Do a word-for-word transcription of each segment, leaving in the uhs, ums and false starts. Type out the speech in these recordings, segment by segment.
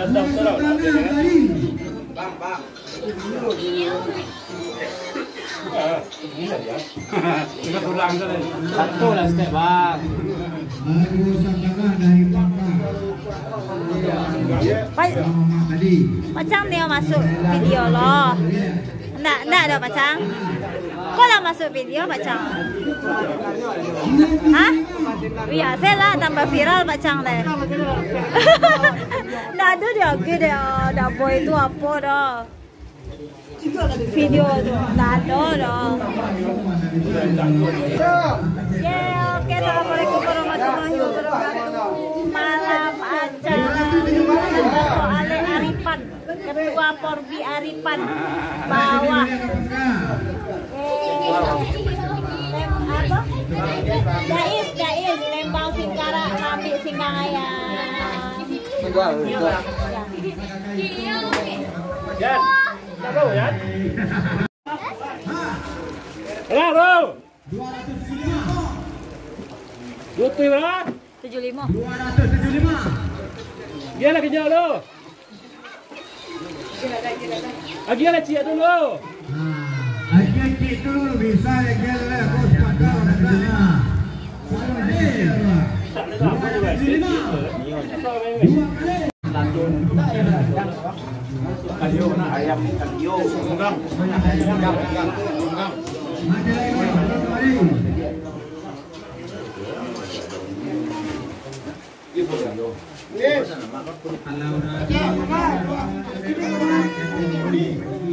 Satu lah step, Bang. Pa-, Pacang nio masuk video lo. Ndak, ndak ado Pacang. Kok lah masuk video Pacang? Hah? Biasolah, tambah viral Pacang deh. Ndak ado diagiah deh, ah, ndak boy tu apo doh. Video tu ndak ado doh. Ye, oke, assalamualaikum warahmatullahi wabarakatuh. Malam acara Soale Aripan. Ketua Porbi Aripan bawah. Eh, lem-, apo? Gais, gais, Lembang Singkarak, Lambik Singkang Ayam. Ya. Jan, tak tahu, Jan? Lah, bro. Butuh berapa? Tujuh lima. Dua ratus tujuh lima. Biarlah kenyang dulu. Agiahlah ciek dulu. Agiah ciek dulu, bisa agiah lah, bos, pakai orang sana. Dua ratus tujuh lima. Dua kali. Ayam kalio.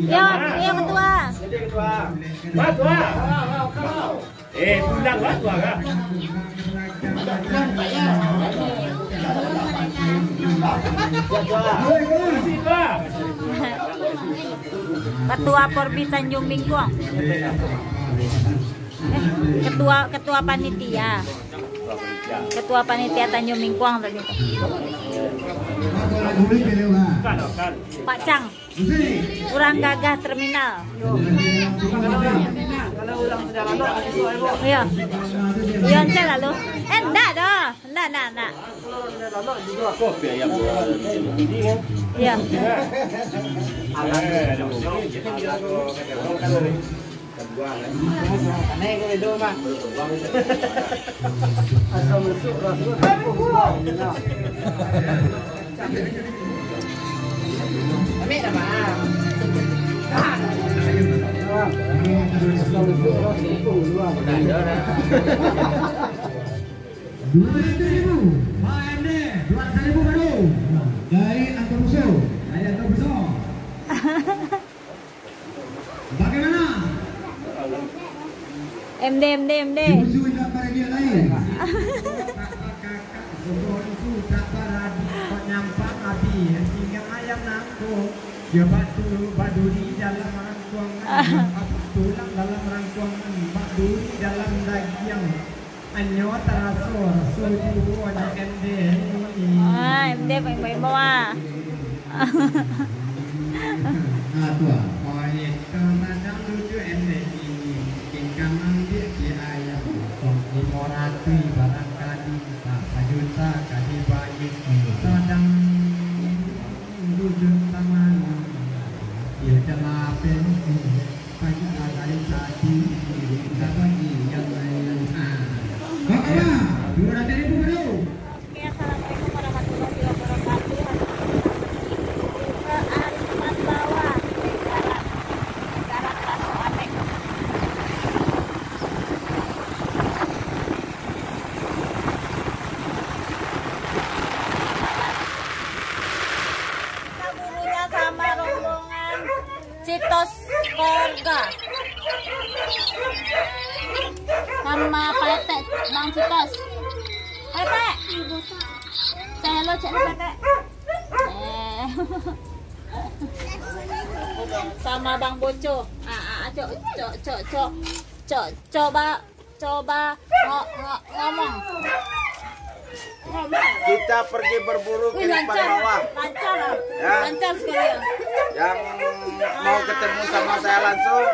Yo, yo, ketua. Ketua. Eh, pulang lah, tuan, ah. Ketua Porbi Tanjung Bingkuang. Eh, ketua, ketua panitia. Ketua panitia Tanjung Bingkuang tadi tu. Pak Cang. Urang gagah terminal. Iyo. Iyo, encen lalu. Eh, ndak doh. Ndak, ndak, ndak. Iyo. Dua ratus ribu. Pak M D, dua ratus ribu baru. Dari Angka Buso. Dari Angka Buso. Bagaimana? M D, M D, M D. Diusul indak pada dia lain. Kakak-kakak, sokong itu tak baradik, kok nyampang abih, tinggal ayam nangko. Dia batu, baduri dalam rangkuangan, dia batu tulang dalam rangkuangan, baduri dalam dagiang. Anyo taraso, raso juo nyo M D ni. Ah, M D paling baimbau ah. Nah, tu ah. Oh, itu macam lucu M D ini. Tingkah ambiak si ayah potong limo ratuih barangkali, tak sajuta ka dibagi. Sadang duduk taman. Dia celapeh. Oke, assalamualaikum warahmatullahi wabarakatuh. Ke Aripan Bawah, Negara, Negara Taso Alek. Kita gurunya sama rombongan. Citos Keluarga. Sama Pak Etek, Bang Citos. Pak Etek. Cek hello, cek hello, Pak Etek. Eh. Sama Bang Boco. Ah, ah, ah, cok, cok, cok, cok. Cok, coba. Coba ngo-, ngo-, ngomong. Kita pergi berburu ke Wih, Lipan lancar. Bawah. Lancar lah. Ya. Lancar sekali ya. Yang mau ketemu sama saya langsung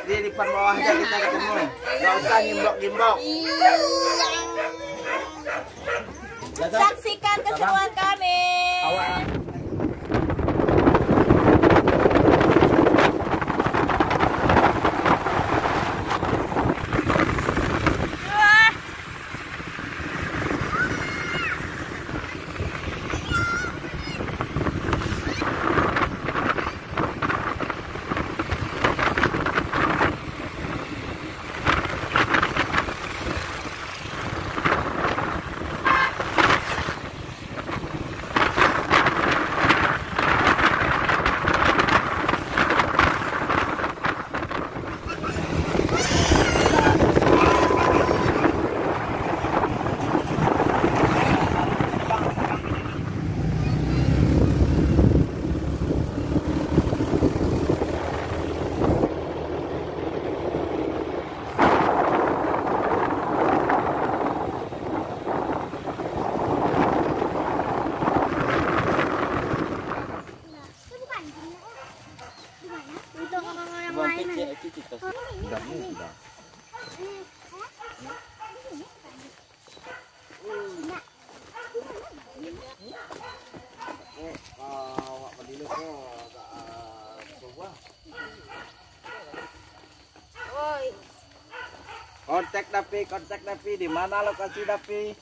di Lipan Bawah aja kita ketemu. Nggak usah ngimbok-ngimbok. Iya. Saksikan keseruan kami. Awak. Kontak Dapi, kontak Dapi, di mana lokasi Dapi?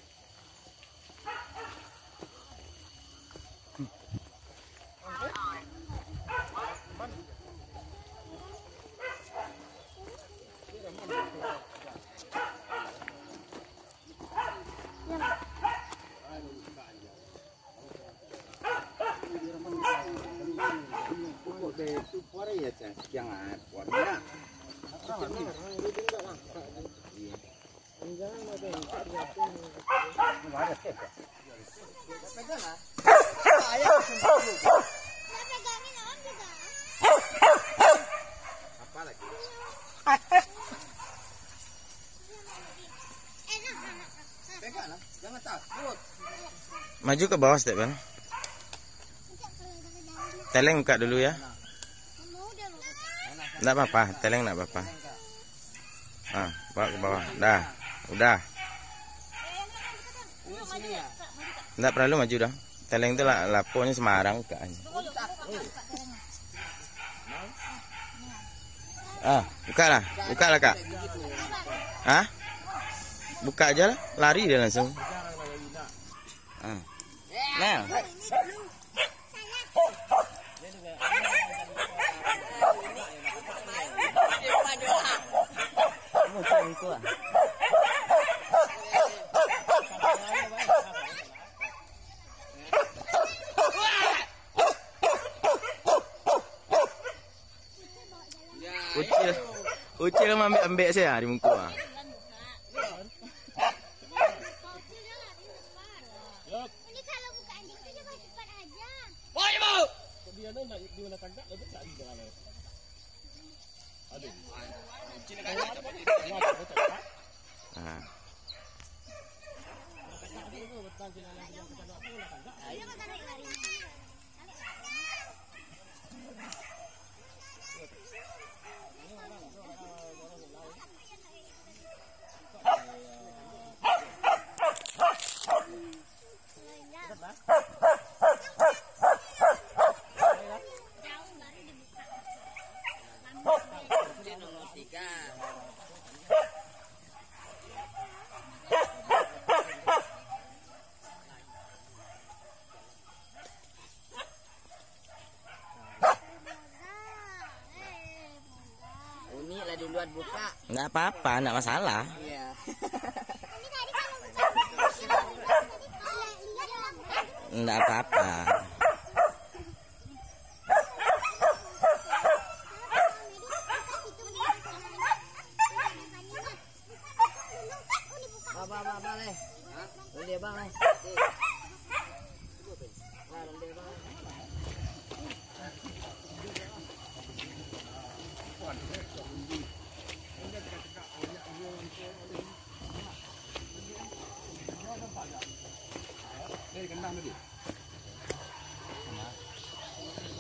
Maju ke bawah step, Bang. Teleng buka dulu ya. Ndak apa-apa, teleng ndak apa-apa. Ah, bawa ke bawah. Dah. Udah. Ndak perlu maju dah. Teleng tu lah, laponyo sembarang bukaannyo. Ah, buka lah. Buka lah, Kak. Hah? Buka aja lah. Lari dia langsung. Ah. Nah. Ucil, Ucil mambek-ambek sajo di muko ah. Ah. Uni lah duluan buka. Nggak apa-apa, nggak masalah. Iya. Nggak apa-apa. Ba, ba, ba, ba, leh. Leh, bang, leh. Ba, leh, bang.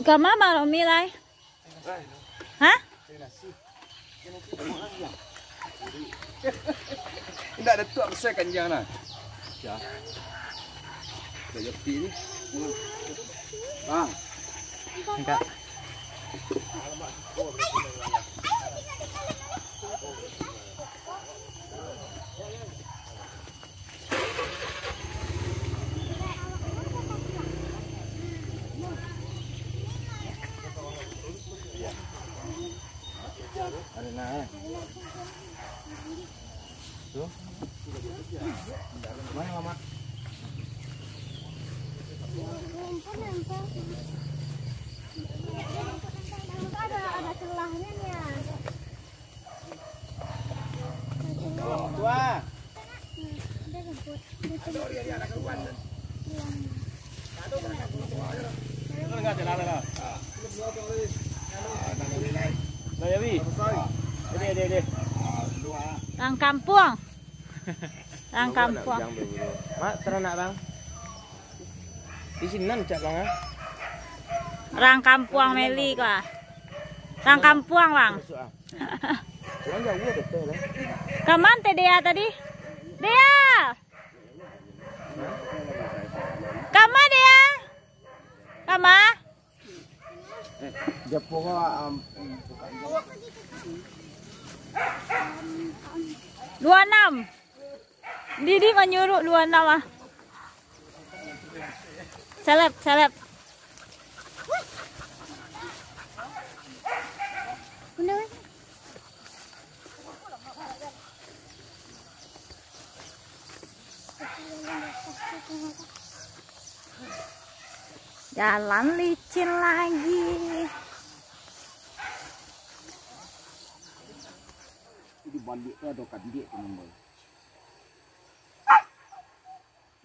Kama Bang Romi lai. Hah? Indak ado tu, aku saya kanjang nah. Ya. Dah nyepi ni. Ah. Enggak. Ada, ada celahnya nih ya. Tua. Rang kampuang. Rang kampuang. Mak, taranak, Bang. Di sinan, cak, Bang, ah. Rang kampuang Meli, kah? Rang kampuang, Bang. Masuk, ah. Kurang jauh, betul, lah. Kaman teh Dea tadi? Dea! Kama, Dea? Kama? Japo ko, am, am, bukan. Dua enam. Didi manyuruh dua enam ah. Selep, selep. Jalan licin lagi. Di baliak tu ado kandiak tu, Boy.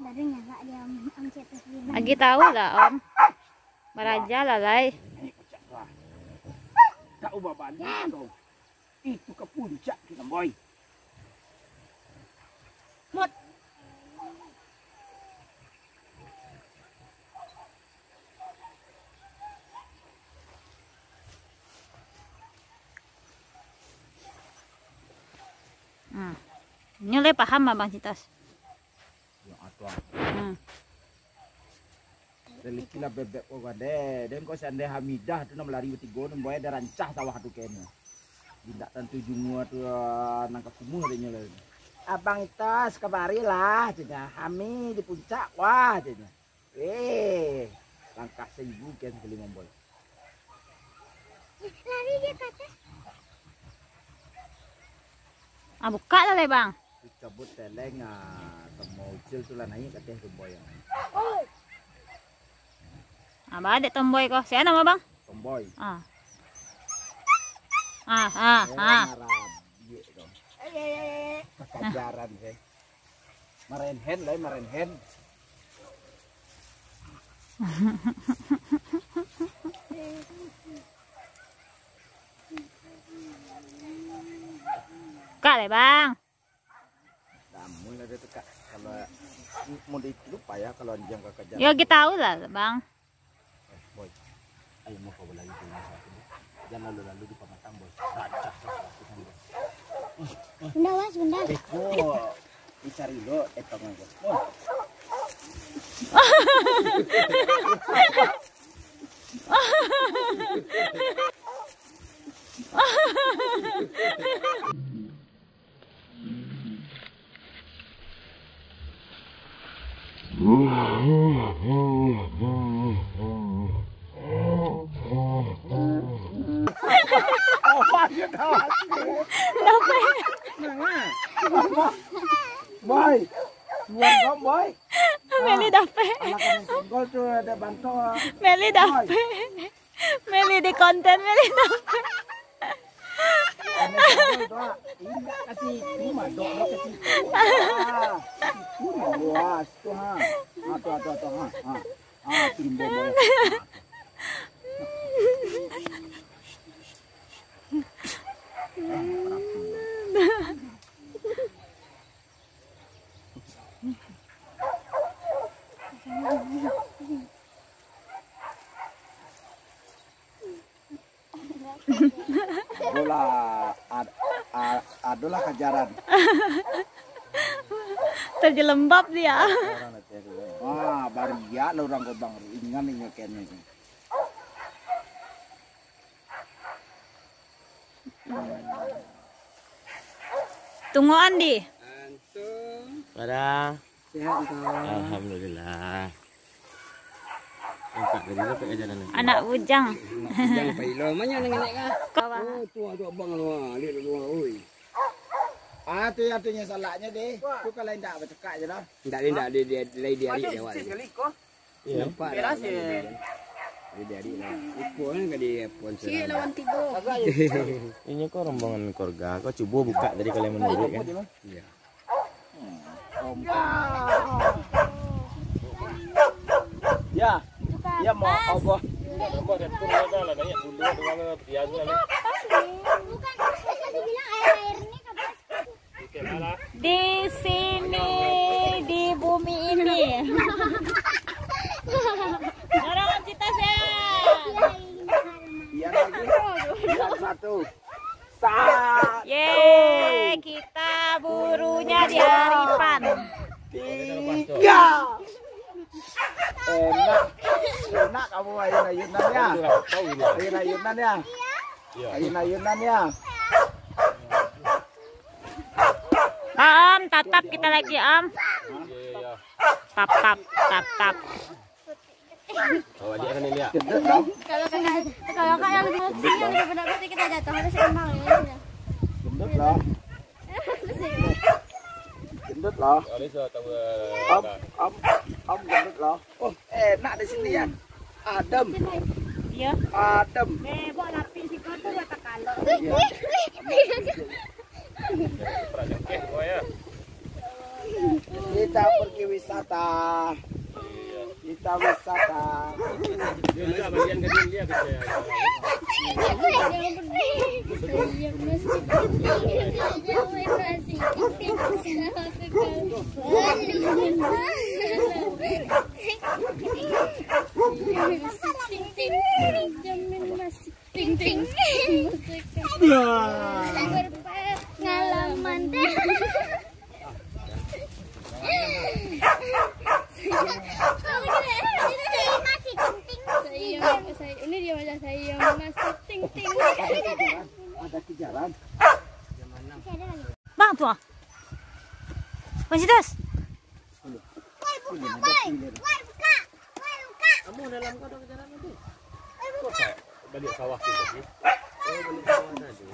Baru nyalak dia, Om, Om Cetus bilang. Lagi tahu lah, Om. Baraja lah, lai. Naik puncak tu, ah. Tak ubah baliak kau. Itu ka puncak tu, Boy. Mot. Hmm. Nyo lai paham, Abang Citos. Yo, atuang. Hmm. Teliki lah bebek ko gade. Den ko seandai Hamidah tu nan lari batigo, nan buai dah rancah sawah tu kene. Indak tantu jungua tu, ah, nan ka kumuh dek nyo lai. Abang Itos, kabari lah, cina. Hami di puncak, wah, cina. Eh, langkah saibu kian sakali mambol. Lari dia ke atas. Ah, buka lah, Bang. Tu cabut teleng, ah, sama ucil tu lah naik ke ateh tomboy. Ah, ba dek tomboy ko. Sia namo, Bang? Tomboy. Ah. Ah, ah, Eh, ah. Marah, biak tu. Kakajaran, eh. Marenhen lah, marenhen. Kak le, Bang. Namun ada tu, Kak. Kalau mau diikut payah kalau anjing kakak jalan. Yo, kita tahu lah, Bang. Eh, Boy. Ayo, mau kau berlari ke rumah satu. Jangan lalu-lalu di pamatang, Boy. Racah sesuatu kan, Boy. Bunda, was, bunda. Beko, dicari lo, eh, tangan, Boy. Boy. Boy, luar kau, Boy. Meli dapek. Anak-anak senggol tu ada bantuan. Meli dapek. Meli di konten, Meli dapek. Anak senggol tu, ah. Indak kasih itu, madok dek kasih itu. Ah, itu luas tu, ha. Ah, tu, tu, tu, ha. Ah, ah, tu rimbo, Boy. Adolah, ad-, a-, adolah kajaran. Terjelembab dia. Wah, bariak lah urang ko, Bang. Ingan inyo kene. Tunggu Andi. Antum. Pada. Sehat, Kak. Alhamdulillah. Nampak dari mana, Kak, jalan nanti? Anak bujang. Bujang Pak Ilo. Mana yang ngenek, Kak? Kau. Oh, tu, tu abang tu, ah. Lihat tu, oi. Ah, tu yang, tu yang salahnya deh. Tu kalau indak bacakak je lah. Indak, indak, dia, dia, dia, dia, dia, dia, dia, dia, dia, dia, Iyo. Nampak lah. Dia diadik lah. Iko kan ka di phone. Sikit lawan tigo. Inyo ko rombongan keluarga. Ko cubo buka tadi kalau yang menuruik kan. Iyo. Ya. Ya, mau apa? Bukan, bukan, tadi bilang air-air ni ke Di sini, di bumi ini. Dorong cita sehat. Iya lagi. Iya, satu. Satu. Yeay, kita burunya di Aripan. Tiga. Enak. Enak kamu ayun-ayunan ya. Ayun-ayunan ya. Ayun-ayunan ya. Tap kita lagi, Om. Tap, tap, tap, tap. Kalau kakak, kalau kakak yang lebih putih, yang lebih benar putih, kita jatuh, harus seimbang, ya. Gendut lah. Gendut lah. Om, om, om, gendut lah. Oh, enak di sini ya. Adem. Iya. Adem. Eh, buat lapis siko tu dah takalok. Iya. Kita pergi wisata. Kita wisata. Ting, ting. Berpengalaman. Sayang, sayang. Ini dia macam sayang, masih ting, ting. Ada di jalan. Bang, tu ah. Bang Situs. Woi, buka, woi. Woi, buka. Woi, buka. Kamu dalam kau ada jalan nanti. Woi, buka. Balik sawah tu tadi. Oh, balik sawah tadi.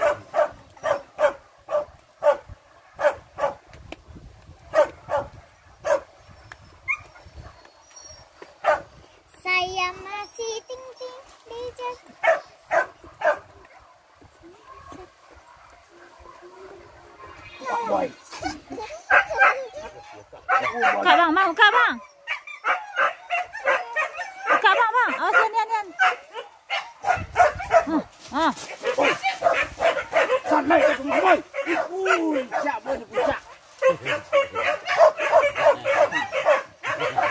Saya masih ting-ting di jalan. Buka, Bang, Bang, buka, Bang. Buka, Bang, Bang. Awas, Yan, Yan, Yan. Ah, ah. Oi. San, naik ka rumah, boy. Puncak, boy, ni puncak.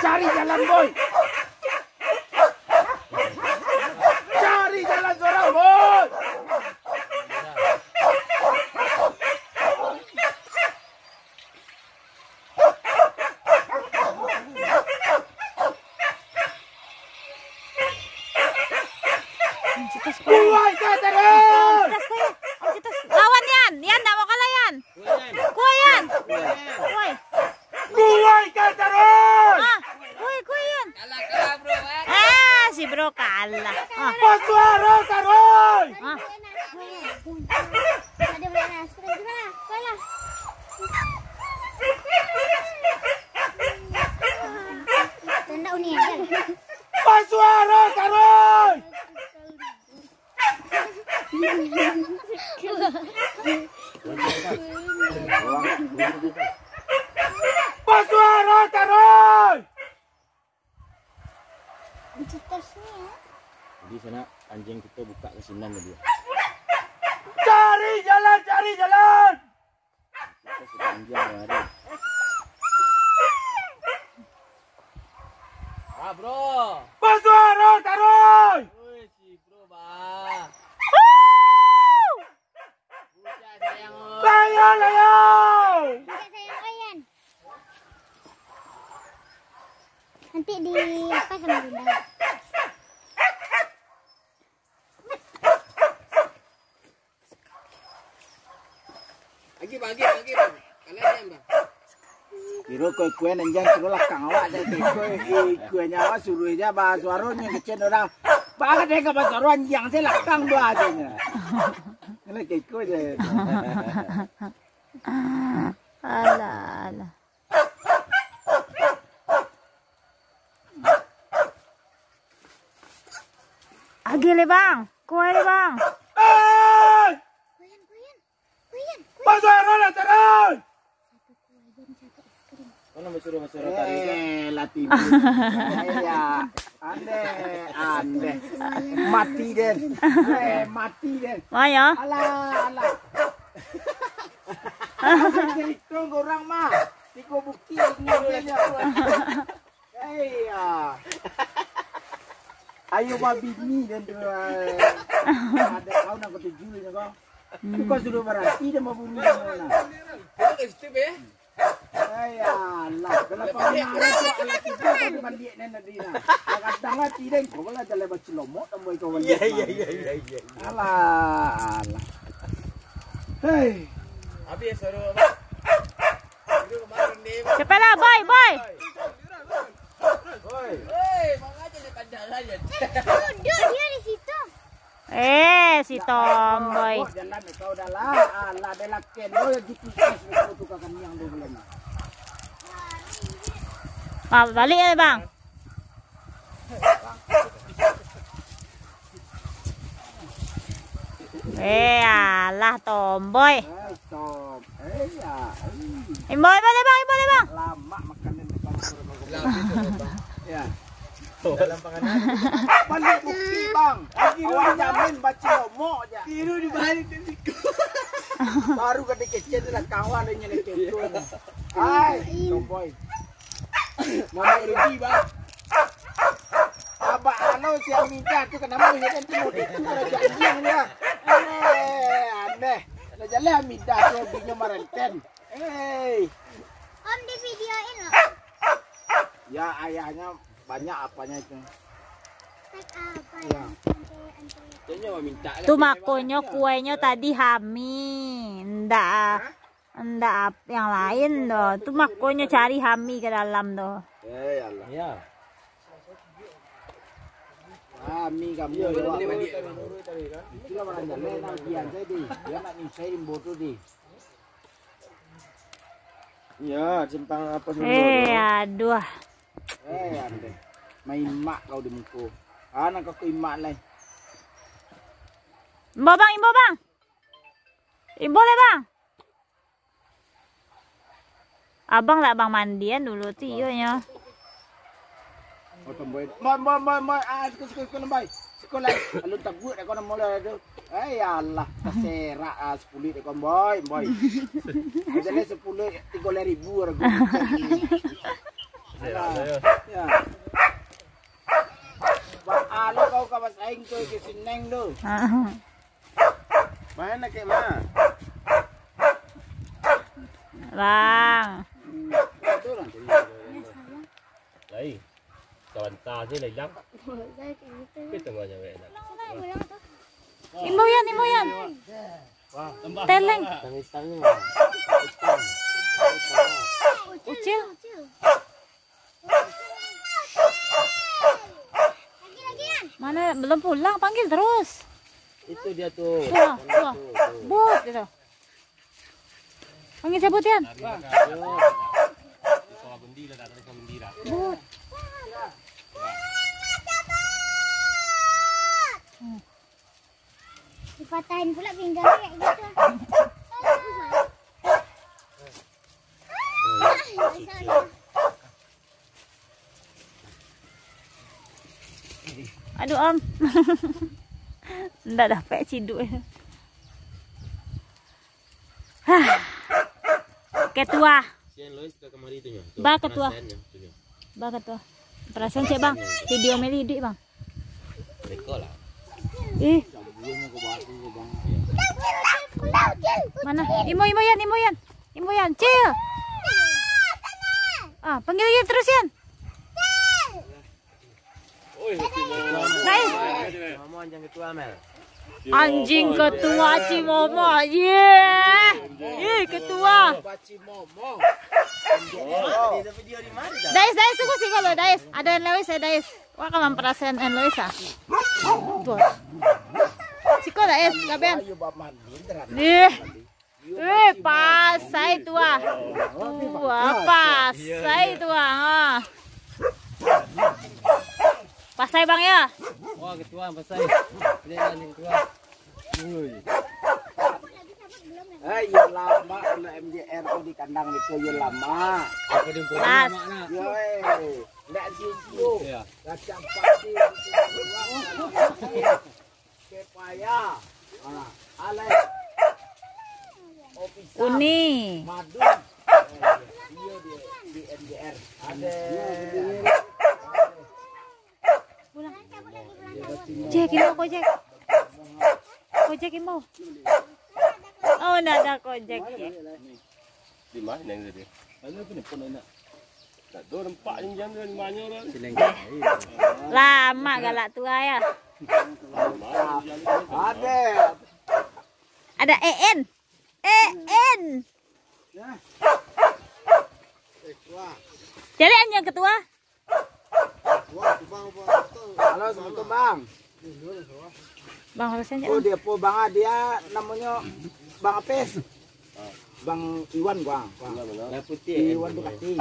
Cari jalan, boy. Cari jalan sorang, boy. Kuat ka taruih! Lawan, Yan! Yan, ndak mau kalah, Yan! Kuat, Yan! Kuat! Kuat ka taruih! Ah, kuat, kuat, Yan! Eh, si bro kalah. Ah. Basuaro taruih! Ah. Ada berapa? Sepuluh juta lah. Kalah. Tanda uni aja. Basuaro taruih! Basuaro taruih! Jadi sana anjing kita buka ke sinan tadi. Cari jalan, cari jalan. Kita sepanjang hari. Ah, bro. Basuaro taruih. Woi, si bro, bah. Layo, layo. Nanti dilepas sama bunda. Lagi, bang, lagi, bang, lagi, bang. Kalah, bang. Kiro kue-kue anjang kiro lakang awak, dah kue-kue nyawa suruh aja, bah, suaronyo kecil orang. Bah, dia ka basuaro anjang, saya lakang dua aja nya. Ini kue-kue je. Alah, alah. Agih le, Bang. Kuai le, Bang. Hei! Basuaro lah, taruih! Mana basuaro-basuaro tadi tu? Eh, lah tibo. Iya. Ande, ande. Mati den. Eh, mati den. Wah, ya. Alah, alah. Cerita orang mah. Tigo bukit, ini dia ni aku. Iya. Ayo babini dan tu, eh, ada kau nak ketujuh ni kau. Hmm. Tu kau sudah berarti dia mau bunuh kau lah. Ayolah, kalau kau nak tu, ayo kita kau balik ni nanti lah. Kadang-kadang hati dan kau lah jalan bacelomok tambah kau balik. Iya, iya, iya, iya, iya. Alah, alah. Hei. Habis suara apa? Itu kemana? Cepatlah, boy, boy. Duduk dia di situ. Eh, si Tomboy. Jalan kau dah lah. Alah, dah lah ken. Oh, ya, G P S tu, tu, kan, yang tu belum. Ah, balik ya, Bang. Eh, alah, Tomboy. Eh, Tom. Eh, ya. Eh. Imbau, imbau, imbau, imbau, imbau. Lama makan ni, Bang. Ya. Dalam panganan. Balik bukti, Bang. Awak jamin baci lomok je. Tiru di balik tu siku. Baru ka dikecek tu lah, kawan dia nyelekek tu. Ai, Tomboy. Mama rugi, Bang. Abah alo si Aminah tu, kenapa dia kan tu, dia tu kalau janjian dia. Aneh, aneh. Lah jalan Aminah tu, binyo marenten. Hei. Om di videoin loh. Ya, ayahnya banyak apanya itu. Tag apa ya? Kayaknya orang minta lah. Tu makonyo kuenyo tadi hami. Ndak. Ndak ap-, yang lain doh. Tu makonyo cari hami ka dalam doh. Eh, ya Allah. Ya. Hami kamu. Iya, boleh, boleh, boleh. Itulah orang jalan, nak ujian saya, deh. Dia nak nyusai di bodoh, deh. Iya, simpang apa sih? Eh, aduh. Eh, andeh. Main mak kau di muko. Anak aku imak lai. Imbau, Bang, imbau, Bang. Imbau lai, Bang. Abang lah abang mandian dulu tu, iyo nyo. Oh, Tomboy. Moi, moi, moi, moi. Ah, siko, siko, siko, Tomboy. Siko lah. Alun tabuak dah kau namo lah tu. Eh, ya Allah. Taserak, ah, sapuluah dek kau, Boy, Boy. Jadi sapuluah tigo belas ribu harga. Alah. Ya. Ba alo kau ka basaing tu, ke sineng tu. Ah. Main nak kek ma? Bang. Lai. Sabanta se lah ilang. Tapi tengoknya wek nak. Imbau Yan, imbau Yan. Teleng. Ucil. Mana belum pulang, panggil terus. Itu dia tu. Wah, wah. Bot gitu. Panggil cabut, Yan. Bot. Hmm. Dipatahin pula pinggang kayak gitu. Aduh, Om. Ndak dapek ciduk. Hah. Ketua. Sian Lois ka kamari tu nyo. Tu, ba ketua. Perasaan nyo tu nyo. Ba ketua. Perasaan cek, Bang. Video meli iduik, Bang. Beko lah. Ih. Mana? Imbau, imbau Yan, imbau Yan. Imbau Yan, Cil. Ah, panggil lagi terus, Yan. Nice. Anjing ketua, Cil Momo. Ye. Ye, ketua. Dais, Dais, tunggu siko lo, Dais. Ado Lois ya, Dais. Wah, kawan perasaan Lois ah. Tuh. Siko, Dais, kabean. Dih. Eh, pasai tu ah. Tu ah, pasai tu ah. Ha. Pasai, Bang, ya? Wah, ketua pasai. Dia lah ni ketua. Woi. Eh, yo lama kalau M J R tu di kandang itu, yo lama. Apa dia punya Pas. Mak nak? Yo, eh. Ndak sibuk. Iya. Kacang padi. Kepaya. Ah, Alex. Opisan. Uni. Madu. Eh, iya, di, di M J R. Ada. Jack, imbau ko, Jack. Ko, Jack, imbau. Oh, ndak ado ko, Jack. Di mana yang tadi? Ada apa ni pun enak. Tak tahu nampak ni jam dia, di mana orang. Lama galak tu, ya. Ada. Ada E N. E N. Nah. Cari anjing ketua. Halo, assalamualaikum, Bang. Bang, harusnya Oh, dia po, Bang, ah, dia namonyo Bang Apes. Bang Iwan, Bang. Bang. Iwan Dukati.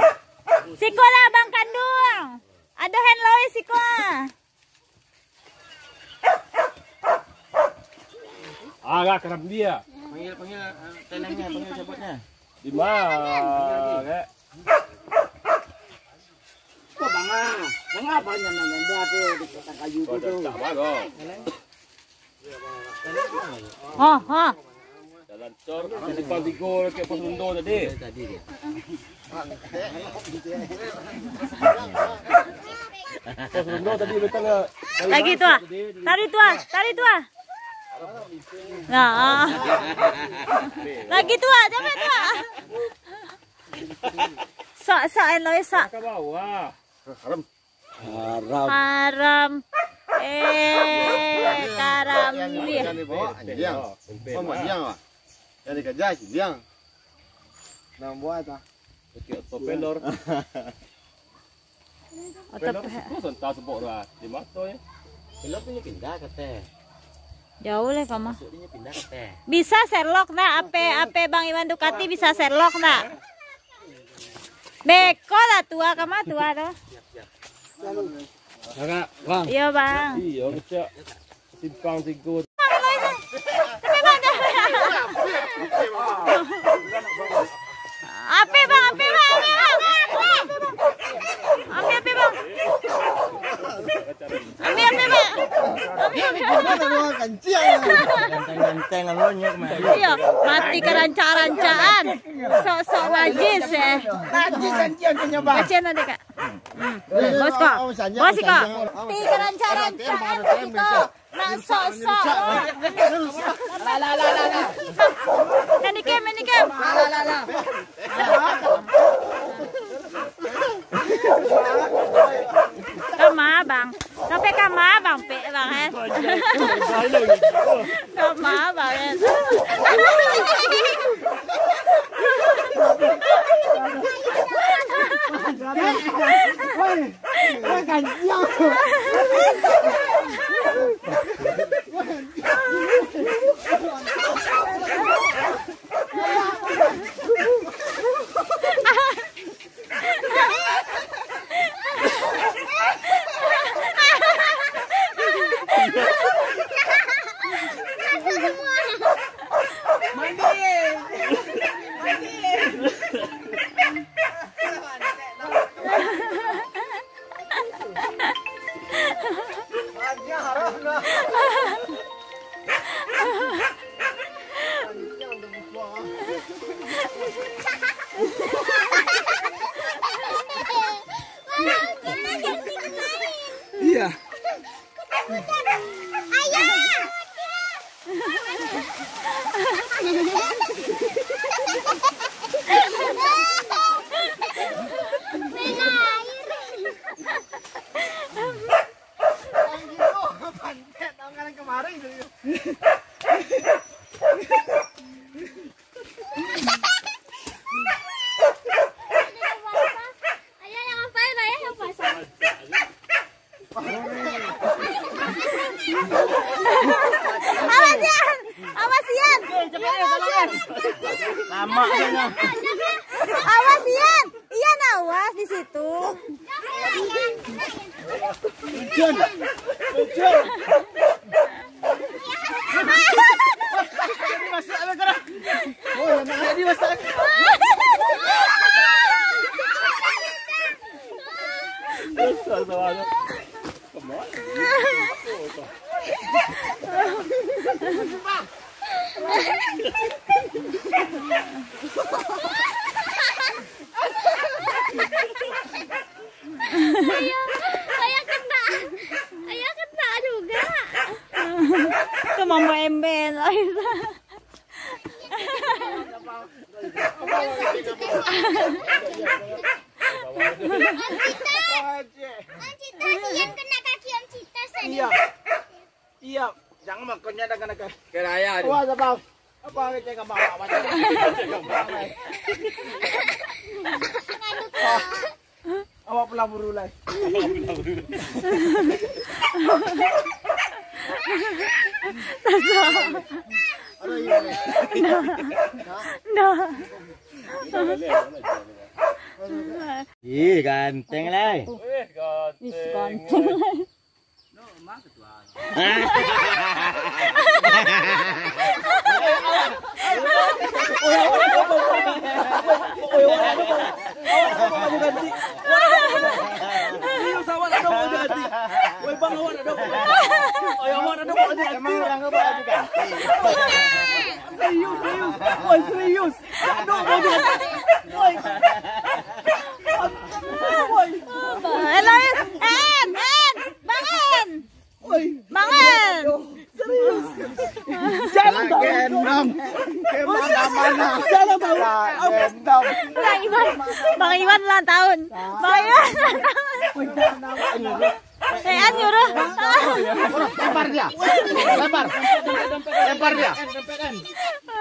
Siko lah, Bang Kanduang. Ado hand loe siko ah. Agak keram dia. Panggil, panggil, eh, tenangnya, panggil cabutnya. Di mana, Kak? Kok bangah? Mangapa nyanda-nyanda tu di batang kayu tu? Kau dah tak bagus. Ha, ha. Jalan cor, simpang tigo dekat pos rondó tadi. Pos rondó tadi betul lah. Lagi tu ah. Tadi tu ah, tadi tu ah. Nah. Lagi tu ah, sampai tu ah. Sok, sok, Eloy, sok. Ke bawah. Haram. Haram. Eh, karam dia. Anjiang. Oh, anjiang lah. Yang dikejar, anjiang. Enam buah tah. Oke, oto pelor. Oto Pelor pe- siko santa sebok lah. Di mato ya. Pelor tu pindah kate. Jauh lah kama. Maksudnya pindah kate. Bisa Sherlock nak? Ape, ape Bang Iwan Dukati bisa Sherlock nak? Beko lah tua kama tua tu. Kakak, Bang. Iyo, Bang. Iyo, kecak. Simpang tigo. Ape, Bang? Ape, Bang? Ape, Bang? Ape, ape, Bang? Ape, ape, Bang? Ape, ape, Bang? Ganteng-ganteng alonyo kemari. Iyo, mati karancak-rancaan. Sok-sok najis, eh. Najis anjiang tu nyo, Bang. Kasian ado, Kak. Hmm. Bos ko. Bos ko. Mati karancak-rancaan, Bos ko. Nak sok-sok. Lah, lah, lah, lah, lah. Handycam, handycam. Lah, lah, lah, lah. Kama, Bang. Sampai kama, Bang, pek, Bang, eh. Kama, Bang, eh. Woi. Iya. Ayo, yang apa, Ayah? Yang pasang. Awas, Ian! Awas, Ian! Ian, awas, Ian! Lama dia. Awas, Ian! Ian, awas di situ. Hujan. Hujan. Jadi masak, Kak. Oh, ya, nak jadi masak. Besar suara. Kemana? Ayah, ayah kena. Ayah kena juga. Tu mama embel, Aisyah. Om Cita, Om Cita, sian kena kaki Om Cita tadi. Iya. Iya, jangan makannya dengan kaki. Keraya tu. Wah, apa? Apa kecek sama apa? Awak pulang buru lai. Dah. Dah. Ih, ganteng lai. Ih, ganteng lai. Serius, serius. Woi, serius. Aduh, woi. Woi. Woi. Elois, En, En, Bang En. Woi. Bang En. Serius. Jalan tahu. Gendong. Kemana-mana. Jalan tahu. Gendong. Bang Iwan, Bang Iwan ulang tahun. Bang Iwan ulang tahun. Eh, an nyuruh. Lempar dia. Lempar. Lempar dia.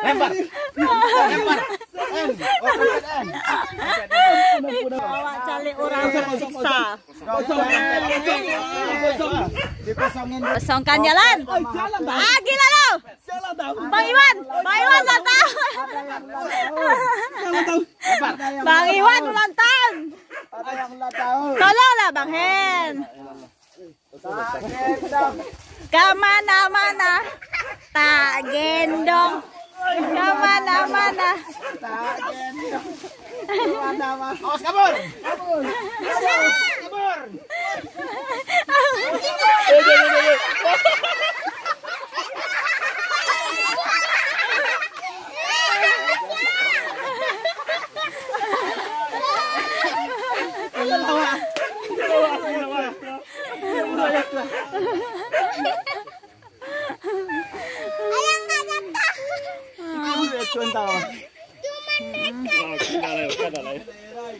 Lempar. Lempar. Awak caliak urang tersiksa. Kosongkan jalan. Ah, gila lo. Bang Iwan, Bang Iwan ulang tahun. Bang Iwan ulang tahun. Tolonglah Bang Hen. Ka mana-mana tak gendong. Ka mana-mana. Awas kabur. Kabur.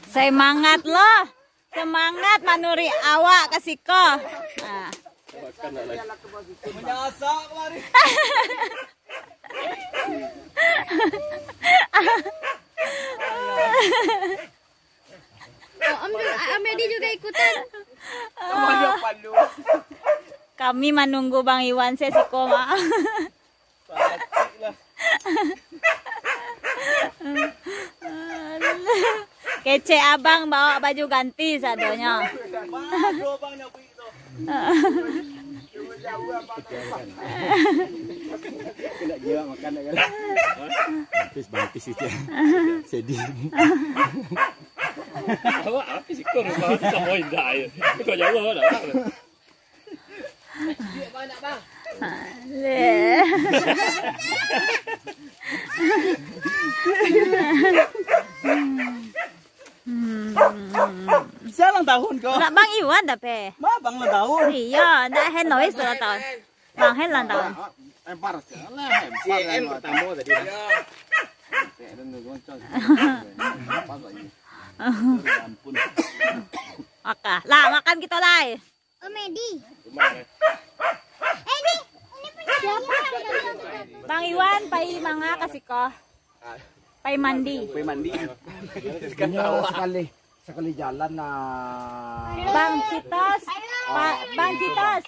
Semangat lo. Semangat manuruik awak ka siko. Nah. Oh, Om, Om Edi juga ikutan. Kami manunggu Bang Iwan se siko, Mak. Kecek abang bawa baju ganti sadonyo. Nak jiwa makan dah kan? Bangkis, bangkis itu. Sedih. Awak apa sih kau rumah tu sama indah ya? Kau jauh awak dah. Aleh. Hmm. Sia ulang tahun ko? Nak Bang Iwan dah pe. Ma, Bang ulang tahun. Iya, nak Henois ulang tahun. Bang Hen ulang tahun. Lempar, lempar. Si N pertama tadi. Ampun. Maka, lah makan kita lai. Om Edi. Eh, ini, ini punya siapa? Bang Iwan, pai manga ka siko. Pai mandi. Pai mandi. Inyo sakali, sakali jalan nah. Bang Citos, Pa-, Bang Citos.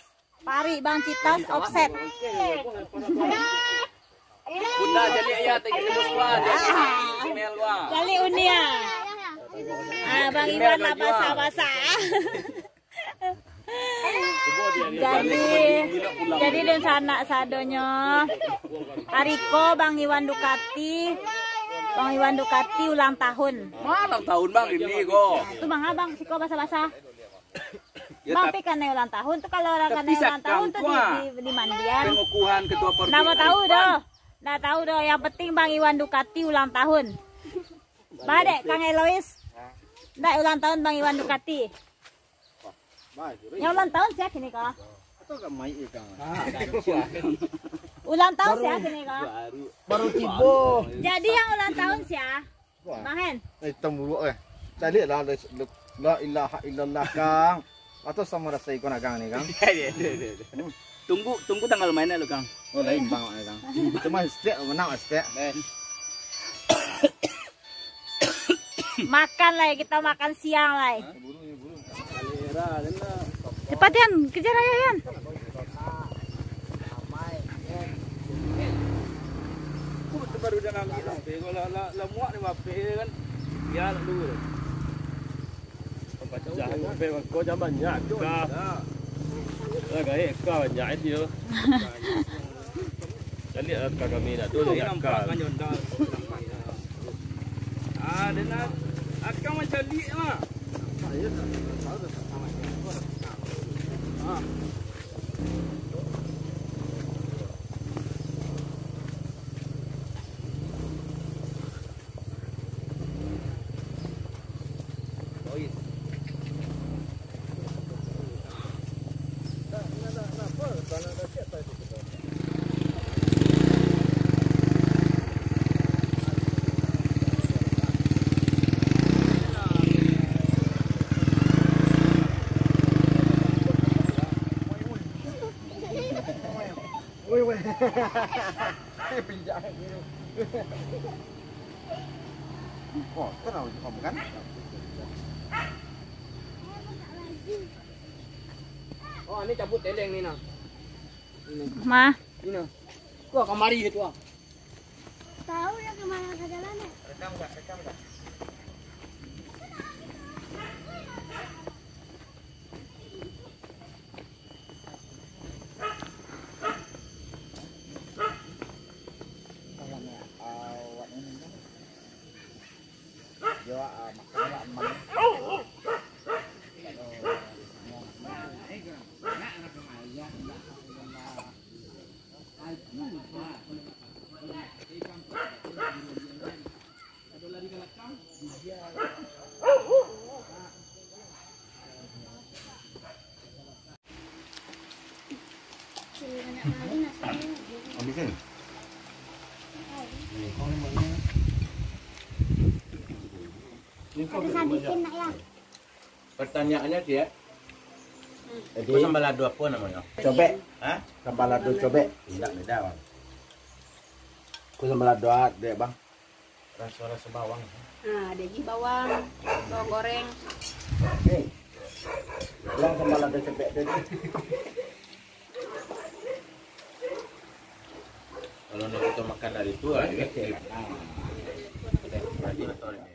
Pari Bang Citos offset. Bunda jadi ayah, thank you, bos, wah. Jadi email, wah. Kali unia. Ah, Bang Iwan lah basah-basah. Jadi, jadi dunsanak sadonyo, ari ko Bang Iwan Ducati, Bang Iwan Ducati ulang tahun. Ma ulang tahun, Bang, ini ko? Tu Bang, abang siko basah-basah. Ya, Bang, tapi kan ulang tahun tu, kalau orang kan ulang tahun tu di, di, di mandian. Pengukuhan ketua partai. Ndak tahu doh. Ndak tahu doh. Yang penting Bang Iwan Ducati ulang tahun. Badek Kang Elois. Ndak ulang tahun Bang Iwan Ducati. Yang ulang tahun sia kini ko? Ulang tahun sia kini ko? Baru tibo. Jadi yang ulang tahun sia? Bang Hen. Eh, hitam buruk eh. Caliak lah, la, la ilaha illallah, Kang. Atau sama rasa ikon agang ni, Kang? Iya, iya, iya, iya. Tunggu, tunggu tanggal mainnya lo, Kang. Oh, lain bang, Kang. Cuma setiap menang setiap. Eh. Makan lai, kita makan siang lai. Cepat, Yan, kejar aja, Yan. Baru dah ngambil lah. Kalau lah, lah, lah muak ni, bape kan. Ya, nak dulu. Pacah, bape kau jangan banyak, kah. Lah, gaek kah banyak dia. Caliak akal kami nak tu, caliak akal. Ah, dia nak akal macam caliak mah. Ah. Woi, woi. Pinjak. Oh, tenang, kamu kan? Oh, ini cabut teleng ni, nah. Ini. Mah. Ini, nah. Wah, kamari itu, ah. Tahu ya kemana saja lah, Nek. Rekam nggak? Rekam nggak? Habisin. Ini kau Habis-habisin nak ya. Pertanyaannya, Cik. Jadi, kau sambal lado apa namanya? Cobek. Hah? Sambal lado cobek. Tidak beda, Bang. Kau sambal lado, dek, Bang. Rasa-rasa bawang. Nah, ada lagi bawang, bawang goreng. Nih. Bang, sambal lado cobek tadi. Kalau nak kita makan dari itu, ah, ya. Nah. Jadi,